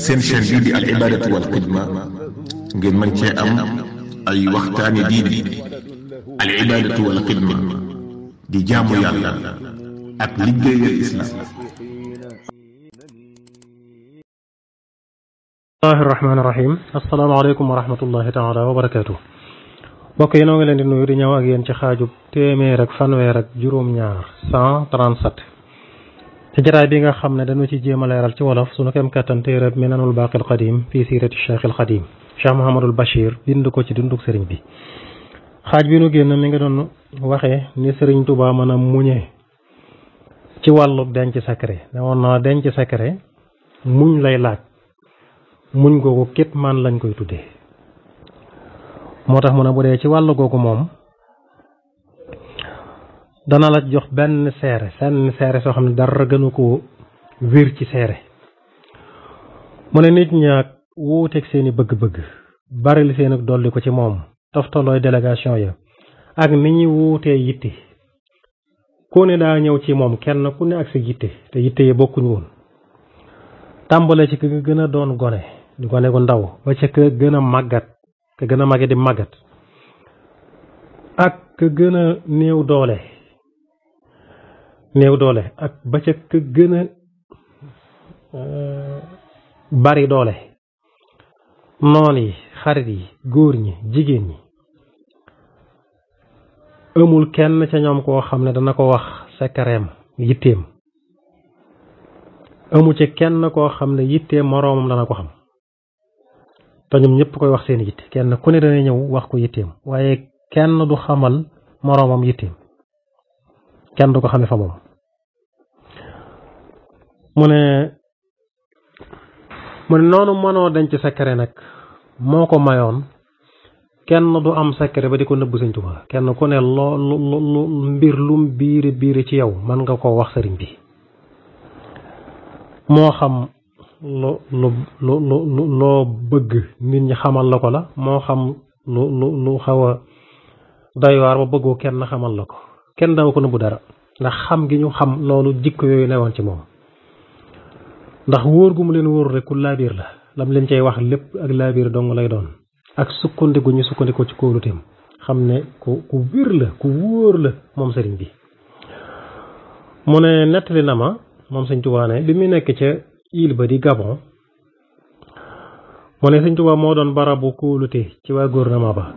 seen chaîne bii di al ibadatu wal xidma ngeen mën cee am ay waxtaani diine. al ibadatu wal xidma di jaamu yàlla ak liggéeyal islam. bismillahi rahmaani rahim. asalaamaaleykum wa rahmatullahi taala wa barakaatu. mbokk yi noo ngi leen di nuyu di ñëw ak yéen ci xaajub téeméer ak fanweer ak juróom-ñaar 137 ci jataay bi nga xam ne dañu ci jéem a leeral ci wolof sunu kem kattan téereb minanul baaqil qadim fii siirati cheikh al qadim cheikh Mouhamadul Bachir bind ko ci dunduk sëriñ bi. xaaj bi nu génn mi nga doon waxee ni sëriñ Tuubaa mën a muñee ci wàllu denc secret ne woon na denc secret muñ lay laaj. muñ googu képp man lañ koy tuddee moo tax mu ne bu dee ci wàll googu moom dana la jox benn seere soo xam ne dara gënu ko wér ci seere mu ne nit ñaak wuuteeg seeni bëgg-bëgg bari li seen ak dolli ko ci moom toftalooy délégation ya ak ni ñuy wuutee yitte ku ne daa ñëw ci moom kenn ku ne ak sa yitte te yitte yi bokkuñu woon tàmbale ci ka gën a doon gone di gone gu ndaw ba ca ka gën a màggat ka gën a màgget di màggat ak ka gën a néew doole ak ba ca ka gën a bari doole noon yi xarit yi góor ñi jigéen ñi amul kenn ca ñoom koo xam ne dana ko wax sekkareem yitteem amu ci kenn koo xam ne yittee moroomam dana ko xam te ñoom ñëpp koy wax seen yitte kenn ku ne dana ñëw wax ko yitteem waaye kenn du xamal moroomam yitteem kenn du ko xame fa moom mu ne noonu mënoo denc secret nag moo ko mayoon kenn du am secret ba di ko nëbb Sëriñ Tuubaa kenn ku ne lu mbir lum biiri ci yow mën nga koo wax sëriñ bi moo xam loo bëgg nit ñi xamal la ko la moo xam lu xaw a doy waar ba bëggoo kenn xamal la ko kenn dama ko nëbbu dara ndax xam gi ñu xam loolu jikko yooyu newoon ci moom ndax wóor gu mu leen wóor rek ku laabiir la lam leen cay wax lépp ak laabiir dong lay doon ak sukkandiku ñu sukkandikoo ci kóoluteem xam ne ku wér la ku wóor la moom sëriñ bi mu ne nettali na ma moom Sëriñ Tuubaa ne bi mu nekk ca île ba di Gabon mu ne Sëriñ Tuubaa moo doon barabu kóolute ci waa gouvernement ba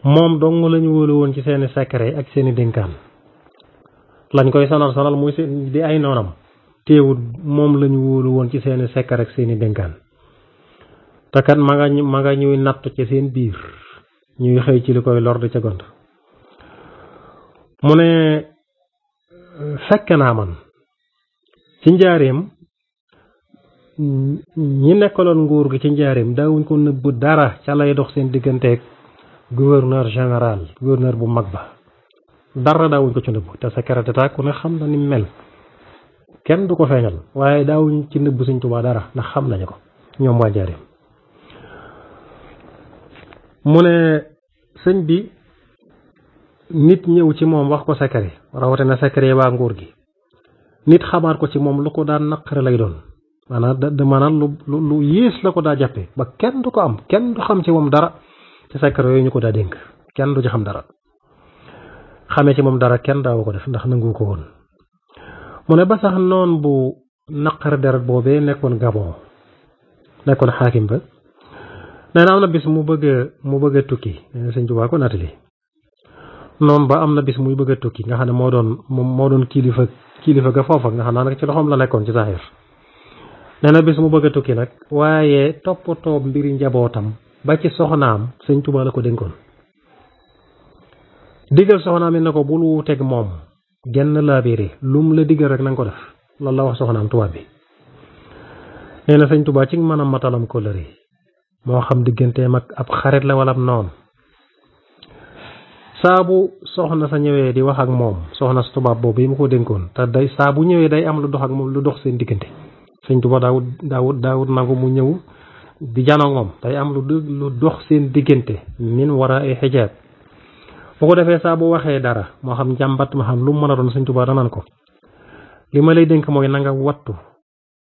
moom dong lañu wóolu woon ci seeni secret ak seeni dénkaan lañ koy sonal muy seen di ay noonam teewul moom lañu wóolu woon ci seeni secret ak seeni dénkaan te kat ma nga ñuy natt ci seen biir ñuy xëy ci li koy lor di ca gont mu ne fekk naa man ci njaareem ñi nekkaloon nguur gi ci njaareem daawuñ ko nëbb dara ca lay dox seen digganteeg gouverneur général gouverneur bu mag ba dara daawuñ ko ci nëbb te secret d'état ku ne xam na ni mel kenn du ko feeñal waaye daawuñ ci nëbb Sëriñ Tuubaa dara ndax xam nañu ko ñoom waa njaareem mu ne sëñ bi nit ñëw ci moom wax ko secret rawatina secret waa nguur gi nit xamaat ko ci moom lu ko daan naqare lay doon maanaam lu yées la ko daa jàppe ba kenn du ko am kenn du xam ci moom dara ci secret yooyu ñu ko daa dénk kenn du ci xam dara xamee ci moom dara kenn daawu ko def ndax nangu ko woon mu ne ba sax noon bu naqare deret boobee nekkoon Gabon nekkoon xaakim ba nee na am na bis mu bëgg a tukki Sëriñ Tuubaa ko nattali noonu ba am na bis muy bëgg a tukki nga xam ne moo doon kilifa ga foofa nga xam naa nag ci loxoom la nekkoon ci saxir nee na bis mu bëgg a tukki nag waaye toppatoo mbiri njabootam ba ci soxnaam Sëriñ Tuubaa la ko dénkoon digal soxnaam yi ne ko bul wuuteeg moom genn laabiire lum la digal rek na nga ko def loolu la wax soxnaam tubaab bi nee na Sëriñ Tuubaa ci mën a matalam kóllëre moo xam digganteem ak ab xarit la wala ab noonu saa bu soxna sa ñëwee di wax ak moom soxna sa tubaab boobu yi mu ko dénkoon te day saa bu ñëwee day am lu dox ak moom lu dox seen diggante Sëriñ Tuubaa daawut nangu mu ñëw di janoog moom day am lu dox seen diggante min war a ay xijaab bu ko defee saa bu waxee dara moo xam njàmbat ma xam lu mu mën a doon Sëriñ Tuubaa danaan ko li ma lay dénk mooy na nga wattu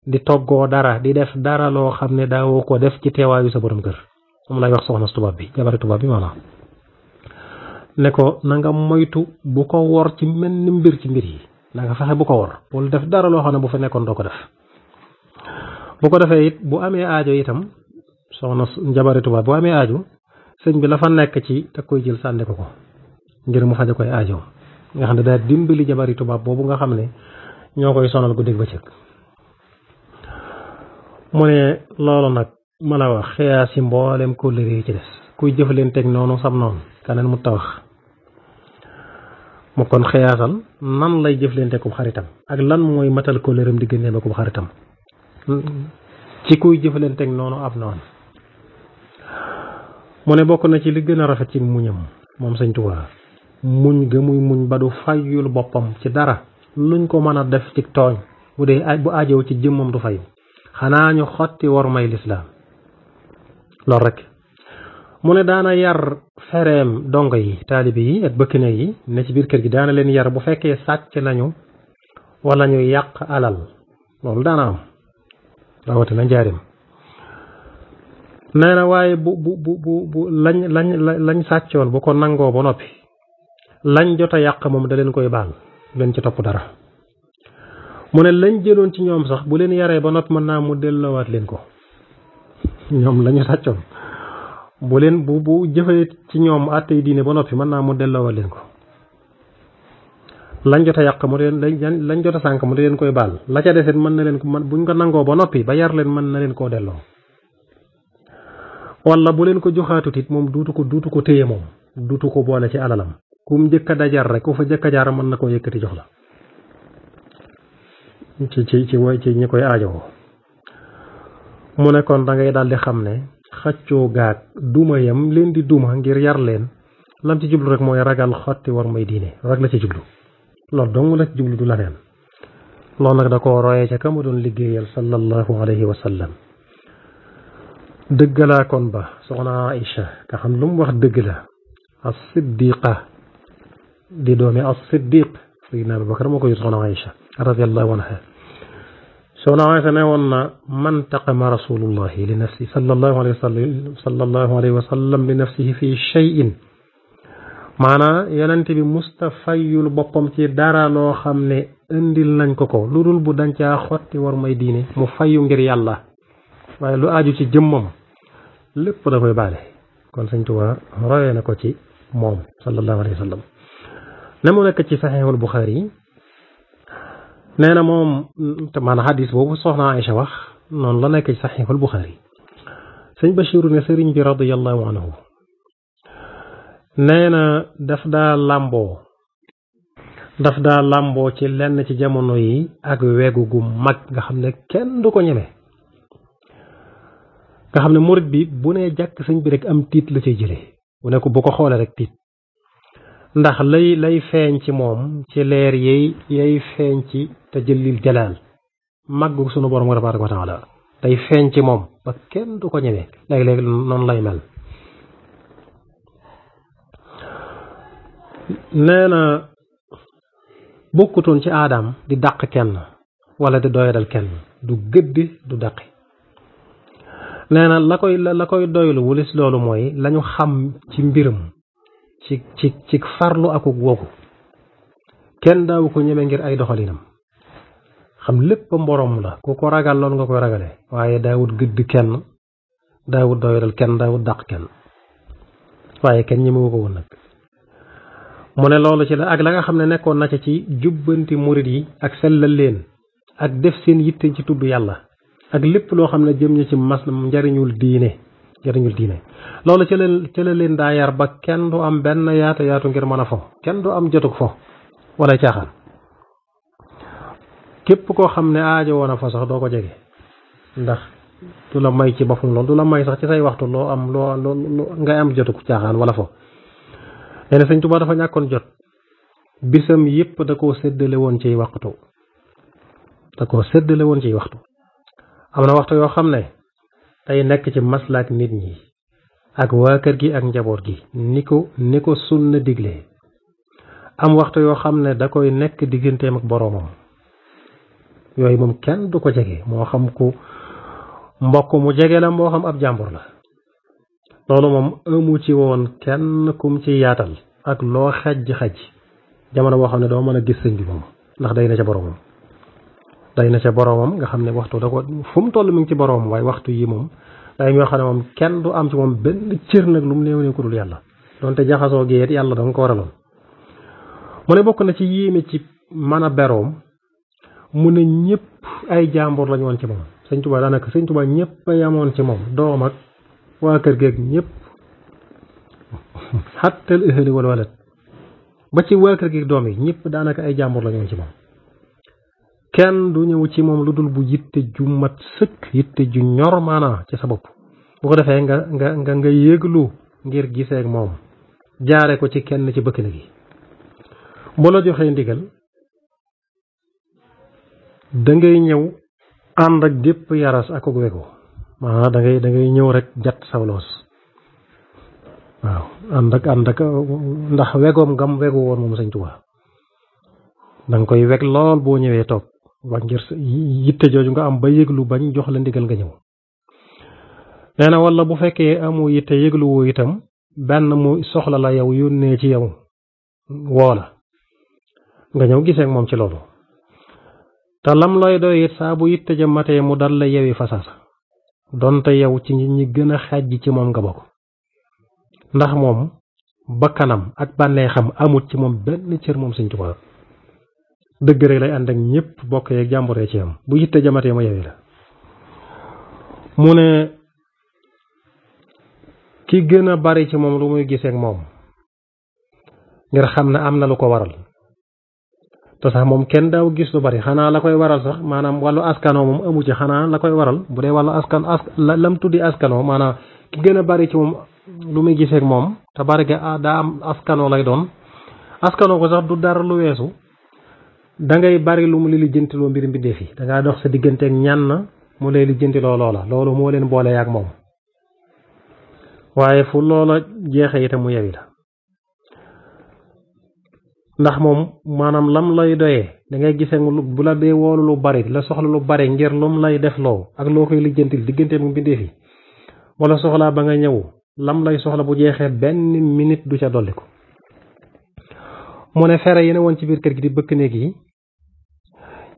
di toggoo dara di def dara loo xam ne daawoo ko def ci teewaayu sa borom kër moom lay wax soxna tubaab bi jabari tubaab bi maanaam ne ko na nga moytu bu ko wor ci mel ni mbir ci mbir yi na nga fexe bu ko wor bul def dara loo xam ne bu fa nekkoon doo ko def bu ko defee it bu amee aajo itam soxna jabari tubaab bu amee aajo sëñ bi la fa nekk ci da koy jël sànni ko ngir mu faja koy aajo nga xam ne daa dimbali jabari tubaab boobu nga xam ne ñoo koy sonal guddeeg bëccëg mu ne loolu nag ma la wax xiyaas yi mboolem kóllëre yi ci des kuy jëflanteeg noonu sam noonu kaneen mu tawax mu kon xiyaasal nan lay jëflanteeg ku xaritam ak lan mooy matal kóllëreem diggante ba ku xaritam ci kuy jëflanteeg noonu ab noonu mu ne bokk na ci li gën a rafet ci muñam moom Sëñ Tuubaa muñ ga muy muñ ba du fayul boppam ci dara luñ ko mën a def ci tooñ bu dee bu aajow ci jëmmam du fayu xanaa ñu xotti war may lislaam loolu rek mu ne daana yar fereem dongo yi taalibe yi ak bëkkine yi ne ci biir kër gi daana leen yar bu fekkee sàcc nañu wala ñu yàq alal loolu daana am rawatina njaarim nee na waaye bu lañ sàccoon bu ko nangoo ba noppi lañ jot a yàq moom da leen koy baal leen ci topp dara mu ne lañ jëloon ci ñoom sax bu leen yaree ba noppi mën naa mu delloowaat leen ko ñoom lañu sàccoon bu jëfee ci ñoom àttey diine ba noppi mën naa mu delloowaat leen ko lañ jot a yàq mu leen lañ jot a sànk mu leen koy baal la ca deset mën na leen ko buñ ko nangoo ba noppi ba yar leen mën na leen koo delloo wala bu leen ko joxaatut it moom duutu ko téye moom duutu ko boole ci alalam kum njëkk a dajar rek ku fa njëkk a jaar mën na koo yëkkati jox la ci ñi koy aajowoo mu ne kon da ngay daal di xam ne xaccoo gaag duma yam leen di duma ngir yar leen lam ci jublu rek mooy ragal xotti war may diine rek la ci jublu loolu dong la ci jublu du la neen loolu nag da koo royee ca ka mu doon liggéeyal sallallahu alayhi wa sallam dëggalaa kon ba soxna Aïcha nga xam lu mu wax dëgg la as-siddiqa di doomi as-siddiq sayyidina Abubakar moo ko yut soxna Aïcha radiyallahu anha soxna Aïcha ne woon na man taqama rasulullahi li nafsi sallallahu alayhi wa sallam li nafsihi fi shay'in maanaam yonent bi mustafayul boppam ci dara loo xam ne indil nañ ko lu dul bu dañ caa xotti war may diine mu fayu ngir yàlla waaye lu aju ci jëmmam lépp da koy baale kon Sëñ Tuubaa royee na ko ci moom sallallahu alayhi wa sallam ne mu nekk ci saxiixul Buxaari yi nee na moom maanaam xadis boobu soxna Aïcha wax noonu la nekk ci saxiixul Buxaari sëñ Bachiru ne sëriñ bi radiyallahu anhu nee na daf daa làmboo ci lenn ci jamono yi ak wegu gu mag nga xam ne kenn du ko ñeme nga xam ne murit bi bu nee jàkk sëñ bi rek am tiit la cay jëlee bu ne ko bu ko xoolee rek tiit ndax lay feeñ ci moom ci leer yay feeñ ci tajallil jalaal màggu sunu borom tabaaraka wa taala day feeñ ci moom ba kenn du ko ñeme léegi-léegi noonu lay mel nee na bokkutoon ci aadam di dàq kenn wala di doyadal kenn du gëddi du dàqi nee na la koy doylu wulis loolu mooy lañu xam ci mbiram ci farlu akuk woogu kenn daawu ko ñeme ngir ay doxalinam xam lépp mborom la ku ko ragal loolu nga koy ragale waaye daawut gëdd kenn daawut doyadal kenn daawut dàq kenn waaye kenn ñemewu ko woon nag mu ne loolu ci la ak la nga xam ne nekkoon na ci jubbanti murit yi ak sellal leen ak def seen yitte ci tudd yàlla ak lépp loo xam ne jëm ñu ci njariñul diine loolu ci la leen daa yar ba kenn du am benn yaatu ngir mën a fo kenn du am jotug fo wala caaxaan képp koo xam ne aajo woon a fo sax doo ko jege ndax du la may ci boppam loolu du la may sax ci say waxtu loo ngay am jotug caaxaan wala fo nee na Sëñ Tuubaa dafa ñàkkoon jot bisam yépp da koo séddale woon ciy waxtu am na waxtu yoo xam ne tey nekk ci maslaak nit ñi ak waa kër gi ak njaboot gi ni ko sunna digle am waxtu yoo xam ne da koy nekk digganteem ak boroomam yooyu moom kenn du ko jege moo xam ku mbokk mu jege la moo xam ab jàmbur la loolu moom amu ci woon kenn kum ci yaatal ak loo xaj jamono boo xam ne doo mën a gis sëñ bi moom ndax day na ca boromam nga xam ne waxtu da ko fu mu toll mi ngi ci boromam waaye waxtu yi moom day ñoo xam ne moom kenn du am ci moom benn cër nag lu mu néew ne ko dul yàlla donte jaxasoo gi it yàlla danga ko waraloon mu ne bokk na ci yéeme ci mën a beroom mu ne ñëpp ay jàmbur lañu woon ci moom sëñ Tuubaa daanaka sëñ Tuubaa ñëpp a yamoon ci moom doom ak waa kër geeg ñëpp xattal ahli wal walad ba ci waa kër geeg doom yi ñëpp daanaka ay jàmbur lañu woon ci moom kenn du ñëw ci moom lu dul bu yitte ju mat sëkk yitte ju ñor maanaa ci sa bopp bu ko defee nga yëglu ngir giseek moom jaare ko ci kenn ci bëkk na gi bu la joxee ndigal da ngay ñëw ànd ak gépp yaras ak wegu maanaam da ngay ñëw rek jat sawloos waaw ànd ak ndax wegoom ngam wegu woon moom Sëñ Tuubaa da nga koy weg lool boo ñëwee toog wax ngir yitte jooju nga am ba yëglu bañ jox la ndigal nga ñëw nee na wala bu fekkee amu yitte yëglu woo itam benn mu soxla la yow yónnee ci yow woo la nga ñëw gisee ak moom ci loolu te lam looy doy it saa bu yitte ja matee mu dal la yewi fasaasa donte yow ci nit ñi gën a xàjj ci moom nga bokk ndax moom bakkanam ak bànneexam amut ci moom benn cër moom Sëñ Tuubaa dëgg rek lay ànd ak ñëpp bokk yeeg jàmburee ci am bu yitte ja matee mu yewi la mu ne ki gën a bari ci moom lu muy gisee ak moom ngir xam ne am na lu ko waral te sax moom kenn daaw gis lu bari xanaa la koy waral sax maanaam wàllu askanoo moom amu ci xanaa la koy waral bu dee wàllu lam tuddi askanoo maanaam ki gën a bari ci moom lu muy gisee ak moom te bari ga daa am askanoo lay doon askanoo ko sax du dara lu weesu da ngay bari lu mu li lijjantiloo mbir mbindeef yi dangaa dox sa digganteeg ñan mu lay lijjantiloo loola loolu moo leen boole yaak moom waaye fu loola jeexee itam mu yewi la ndax moom maanaam lam lay doyee da ngay gisee bu la dee woolu lu bari la soxla lu bari ngir lum lay def loo ak loo koy lijjantil digganteeg mu mbindeef yi wala soxlaa ba nga ñëw lam lay soxla bu jeexee benn minute du ca dolli ko mu ne fere yi ne woon ci biir kër gi di bëkk néeg yi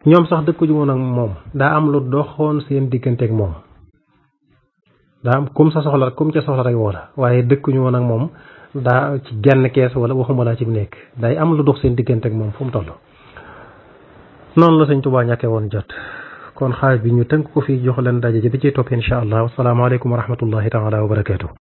ñoom sax dëkkuñu woon ak moom daa am lu doxoon seen digganteeg moom daa am kum ca soxla rek woo la waaye dëkkuñu woon ak moom daa ci genn kees wala waxuma laa ci nekk day am lu dox seen digganteeg moom fu mu toll noonu la Sëñ Tuubaa ñàkkee woon jot kon xaaj bi ñu tënk ko fii jox leen daje ji bi ciy topp insha allah wasalaamaaleykum wa rahmatullahi taala wa barakaatu